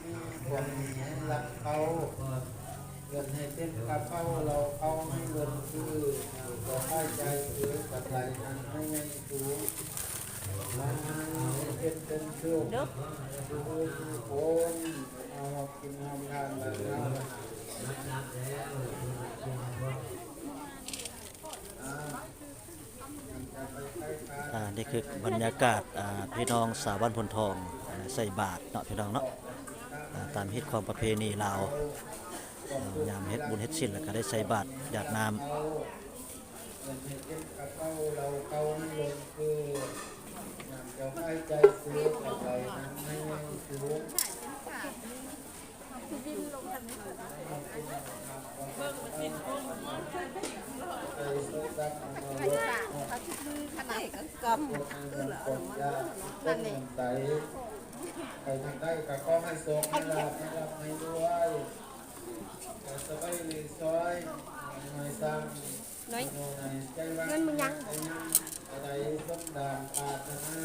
ມີຄວາມດີໃຫ້ລັກເຂົ້າ ເງິນໃຫ້ເຕັມກະເປົາ ເຫຼົ້າເຂົ້າໃຫ້ລົ້ນຄື ເຈົ້າຂ້າໃຈເອີຍ ກຳໄລນັ້ນໃຫ້ໃຫຍ່ສູງ ໃຫ້ເຮັດເປັນສຸກ ທຸກຄົນ ເອົາກິນຫອມທານແລ້ວ ອ່າ ນີ້ຄືບັນຍາກາດ ອ່າ ພີ່ນ້ອງຊາວບ້ານໂພນທອງ ອ່າ ໃສ່ບາດເນາະ ພີ່ນ້ອງເນາະ ອ່າ ຕາມຮີດຄອງປະເພນີລາວ ອ່າ ຍາມເຮັດບຸນເຮັດສິນ ແລ້ວກໍໄດ້ໃສ່ບາດຢາດນ້ຳ. ໃຜທາງໃດກະຂໍໃຫ້ໂຊກໃຫ້ລາບ ໃຫ້ລ່ຳໃຫ້ລວຍ ສະບາຍດີຊອຍ ໜ້ອຍຊ້າງ ນ້ອຍ ເງິນມຶງຍັງ ໃດສົມດັ່ງປາດຖະໜາ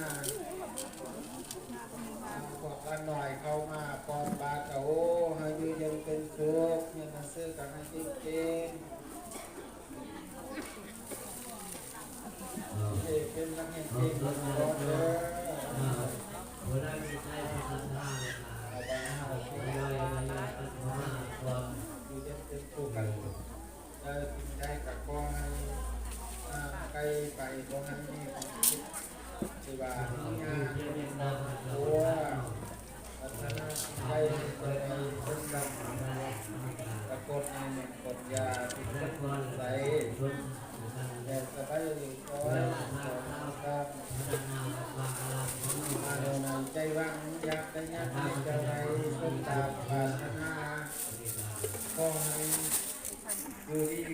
ພວກຫຼານນ້ອຍເຂົ້າມາປ້ອນບາດກະ ໂອ້ ໃຫ້ຢູ່ເຢັນເປັນສຸກ ຮຽນໜັງສືກະໃຫ້ເກັ່ງໆ ເປັນນັກຮຽນເກັ່ງເດີ ຜູ້ໃດມີໃຈສັດທາ ເອົາໄວ້ໃຫ້ເຮົາ ຢູ່ເຢັນເປັນສຸກກັນ ເອີ ສິ່ງໃດກໍຂໍໃຫ້ ອ່າ ໄກໄປ ຂໍໃຫ້ມີຄວາມຄິດທີ່ວ່າມີງານມີຄອບຄົວ ປາດຖະໜາສິ່ງໃດ ຂໍໃຫ້ສົມດັ່ງ ປາກົດໃນໝົດກົດຢາ ທີ່ຄົນໃສ່ ແຕ່ສະບາຍດີ ຂໍໃຫ້ມີຄວາມ ອານຸນຳໃຈຫວັງ ຢາກໄດ້ຫຍັງໃຫ້ເຈົ້າໄດ້ສົມຕາມປາດຖະໜາ ຂໍໃຫ້ຢູ່ດີ